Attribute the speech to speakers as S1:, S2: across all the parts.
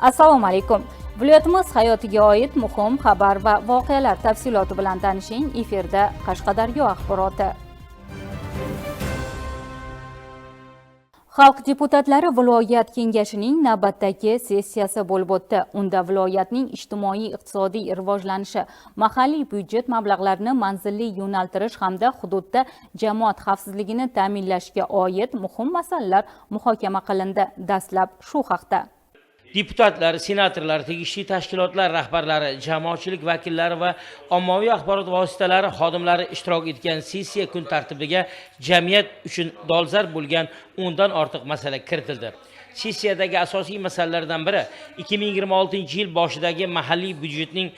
S1: Assalomu alaykum. Viloyatimiz hayotiga oid muhim xabar va voqealar tafsiloti bilan tanishing. Efirda Qashqadaryo axboroti. Xalq deputatlari viloyat kengashining navbatdagi sessiyasi bo'lib o'tdi. Unda viloyatning ijtimoiy-iqtisodiy rivojlanishi, mahalliy byudjet mablag'larini manzilli yo'naltirish hamda hududda jamoat xavfsizligini ta'minlashga oid muhim masalalar muhokama qilindi. Dastlab shu haqda.
S2: Deputatlar, senatorlar, tegishli tashkilotlar rahbarlari, jamoatchilik vakillari va ommaviy axborot vositalari xodimlari ishtirok etgan sessiya kun tartibiga jamiyat uchun dolzarb bo'lgan 10 dan ortiq masala kiritildi. Sessiyadagi asosiy masalalardan biri 2026-yil boshidagi mahalliy byudjetning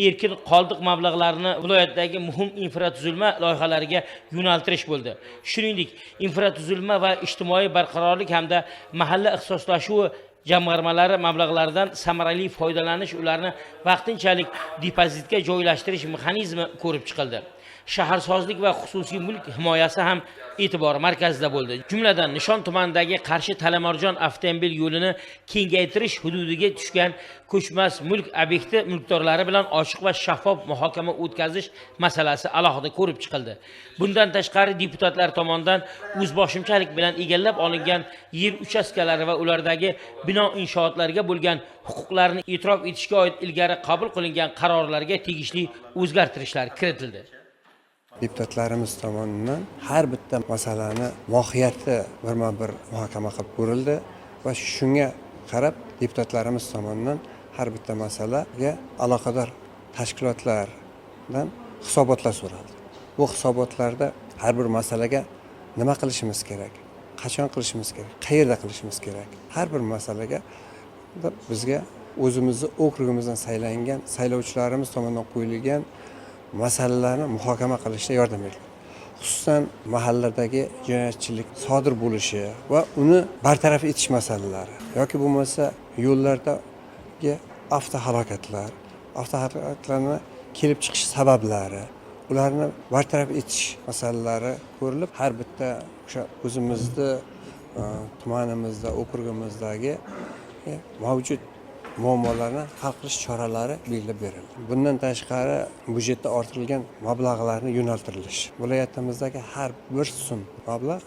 S2: erkin qoldiq mablag'larini viloyatdagi muhim infratuzilma loyihalariga yo'naltirish bo'ldi. Shuningdek, infratuzilma va ijtimoiy barqarorlik hamda mahalla ixtisoslashuvi jamg'armalari mablag'laridan samarali foydalanish, ularni vaqtinchalik depozitga joylashtirish mexanizmi ko'rib chiqildi. Shaharsozlik va xususiy mulk himoyasi ham e'tibor markazida bo'ldi. Jumladan, Nishon tumanidagi Qarshi Talimarjon avtomobil yo'lini kengaytirish hududiga tushgan ko'chmas mulk obyekti mulkdorlari bilan ochiq va shaffof muhokama o'tkazish masalasi alohida ko'rib chiqildi. Bundan tashqari, deputatlar tomonidan o'zboshimchalik bilan egallab olingan yer uchastkalari va ulardagi bino inshootlarga bo'lgan huquqlarni e'tirof etishga oid ilgari qabul qilingan qarorlarga tegishli o'zgartirishlar kiritildi.
S3: Deputatlarimiz tomonidan har bitta masalani mohiyati birma-bir muhokama qilib ko'rildi va shunga qarab deputatlarimiz tomonidan har bitta masalaga aloqador tashkilotlardan hisobotlar so'raldi. Bu hisobotlarda har bir masalaga nima qilishimiz kerak, qachon qilishimiz kerak, qayerda qilishimiz kerak, har bir masalaga bizga o'zimizni okrugimizdan saylangan saylovchilarimiz tomonidan qo'yilgan masalalarni muhokama qilishda yordam berdi. Xususan, mahallalardagi jinoyatchilik sodir bo'lishi va uni bartaraf etish masalalari yoki bo'lmasa yo'llardagi avtohalokatlarni kelib chiqish sabablari, ularni bartaraf etish masalalari ko'rilib, har bitta o'sha o'zimizni tumanimizda, okrugimizdagi mavjud muammolarni hal qilish choralari belgilab berildi. Bundan tashqari, byudjetda orttirilgan mablag'larni yo'naltirilishi, viloyatimizdagi har bir so'm mablag'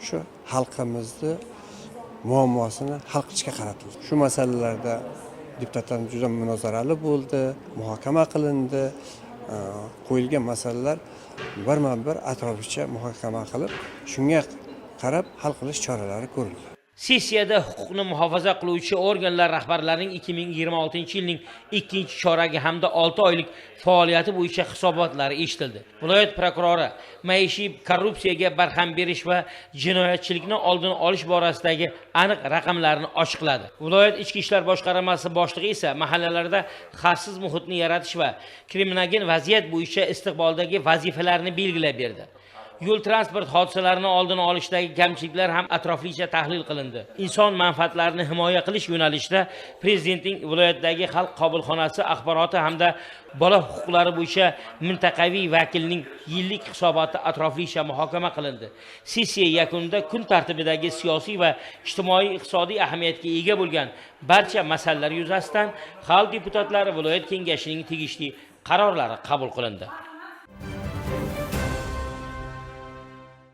S3: shu xalqimizni muammosini hal qilishga qaratildi. Shu masalalarda deputatlar juda munozarali bo'ldi, muhokama qilindi. Qo'yilgan masalalar birma bir atroflicha muhokama qilib, shunga qarab hal qilish choralari ko'rildi.
S2: Sessiyada huquqni muhofaza qiluvchi organlar rahbarlarining 2026-yilning ikkinchi choragi hamda 6 oylik faoliyati bo'yicha hisobotlari eshitildi. Viloyat prokurori maishiy korrupsiyaga barham berish va jinoyatchilikni oldini olish borasidagi aniq raqamlarni ochiqladi. Viloyat Ichki ishlar boshqarmasi boshlig'i esa mahallalarda xavfsiz muhitni yaratish va kriminogen vaziyat bo'yicha istiqboldagi vazifalarni belgilab berdi. Yo'l transport hodisalarini oldini olishdagi kamchiliklar ham atroflicha tahlil qilindi. Inson manfaatlarini himoya qilish yo'nalishida prezidentning viloyatdagi xalq qabulxonasi axboroti hamda bola huquqlari bo'yicha mintaqaviy vakilning yillik hisoboti atroflicha muhokama qilindi. Sessiya yakunida kun tartibidagi siyosiy va ijtimoiy iqtisodiy ahamiyatga ega bo'lgan barcha masalalar yuzasidan xalq deputatlari viloyat kengashining tegishli qarorlari qabul qilindi.